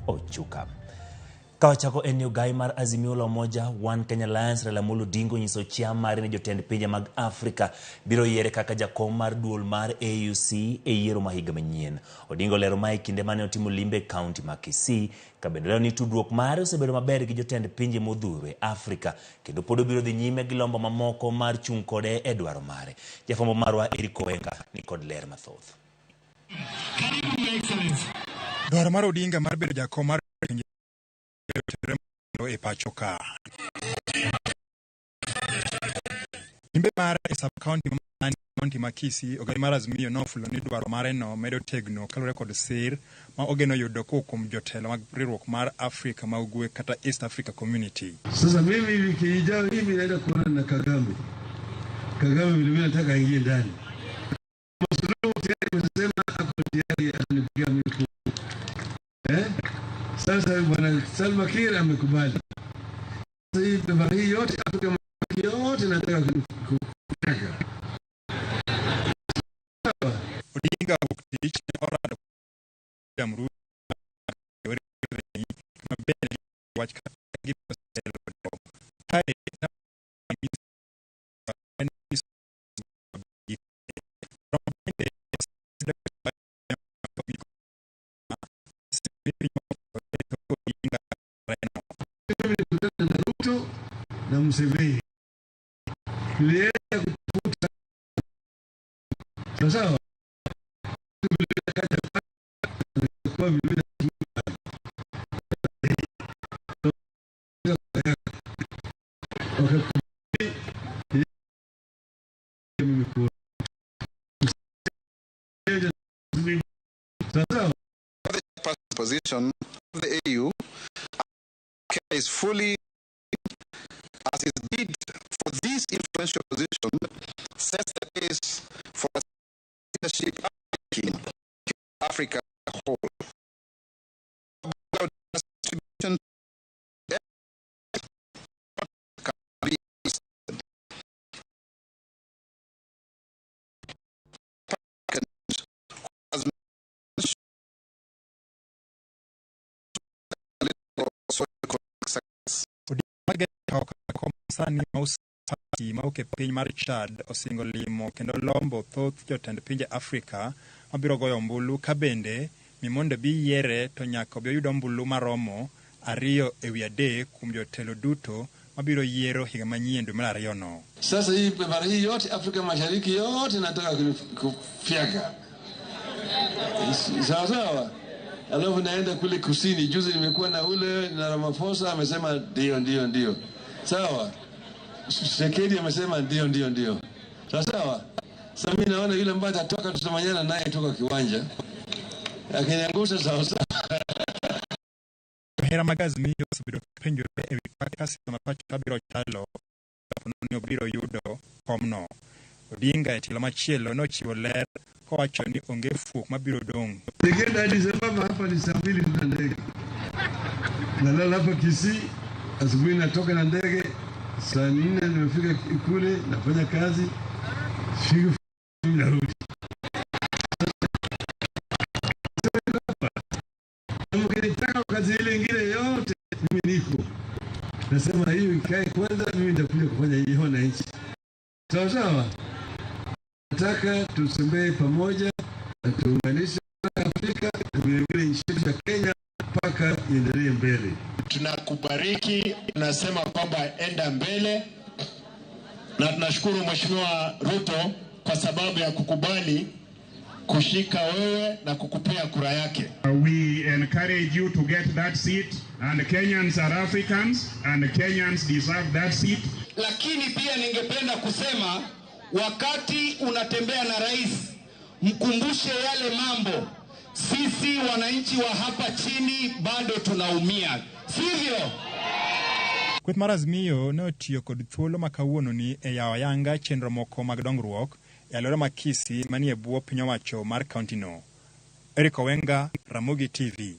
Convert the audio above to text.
Ochuka. Kawachako en ni ogai mar Azimio la Umoja One Kenya Alliance Raila Amolo Odinga onyiso chia mare ni jotend pinje mag Afrika biro yiere kaka jakom mar duol mar AUC e yiero ma higa manyien. Odinga olero mae e kinde mane otimo limbe e kaunti ma Kisii ka bende olero ni tudruok mare osebedo maber gi jotend pinje modhuro e Afrika kendo pod obiro dhi nyime gi lombo mamoko mar chung' kode e dwaro mare. Jafwambo marwa Eric Owenga ni kod ler mathoth. Dwaro mar Odinga mar bedo jakom mar pinje e pacho ka. Limbe mare e sub county ma county ma Kisii, ogai mar Azimio nofulo ni dwaro mare no medo tegno kaluwore kod sir ma ogeno yudo kowuok kuom jotelo mag riwruok mar Afrika ma Ugwe kata East Africa Community. Sasa mimi wiki ijayo hii mimi naenda kuonana na Kagame. Kagame vile vile nataka aingie ndani. Suluhu tayari amesema ako tayari atanipigia mimi kura. Eh? Sasa bwana Salva Kiir amekubali. Sasa hii safari hii yote Afrika Mashariki yote nataka kutaka. Odinga wuok tich ne orado William Ruto ma bende wach kaka gibiro selo kae Mimi nilikutana na Ruto na Museveni. Nilienda kutafuta sawa sawa. Kwa vile wakakubali mimi kuwa sawa sawa. Position of the AU is fully as its bid for this influential position sets the pace for leadership in Africa as a whole. Distribution can be has Sani mawuok e piny mar Chad osingo limo kendo lombo thoth jotend pinje Afrika mabiro goyo ombulu ka bende mi mondo bi yiere to nyaka obi oyud ombulu maromo 2/3 kuom jotelo duto mabiro yiero higa manyien dwe mar ariyo no. Sasa hii mara hii yote Afrika Mashariki yote nataka kufyaka. Sawa sawa. Alafu naenda kule kusini. Juzi nimekuwa na ule na Ramaphosa amesema ndio ndio ndio. Sawa. Tshisekedi amesema ndio ndio ndio. Sawa sawa. Sasa mimi naona yule ambaye atatoka tutamanyana naye toka kiwanja. Akiniangusha sawa sawa. Johera mag Azimio osebedo penjore e wi kaka siasa ma pacho ka biro chalo kapo ni obiro yudo komno. Odinga e tielo machielo nochiwo ler kowacho ni onge fuok mabiro dong'. Nikienda Addis Ababa hapa ni saa 2 tuna ndege. Nalala hapa Kisii, asubuhi natoka na ndege, saa 4 nimefika kule, nafanya kazi, siku narudi. Mkinitaka kazi ile ingine yote mimi niko. Nasema hiyo ikae kwanza, mimi nitakuja kufanya hiyo na nchi. Sawa sawa. Nataka tutembee pamoja na tuunganishe Afrika na vile vile nchi yetu ya Kenya mpaka iendelee mbele. Tunakubariki, tunasema kwamba enda mbele, na tunashukuru Mheshimiwa Ruto kwa sababu ya kukubali kushika wewe na kukupea kura yake. We encourage you to get that seat, and Kenyans are Africans and Kenyans deserve that seat. Lakini pia ningependa kusema wakati unatembea na rais, mkumbushe yale mambo. Sisi wananchi wa hapa chini bado tunaumia, sivyo? Kweth mar Azimio ne otiyo kod thuolo ma kawuono ni e yawo ayanga chenro moko mag dongruok e alwora ma Kisii manie bwo piny owacho mar kaunti no. Eric Owenga, Ramogi TV.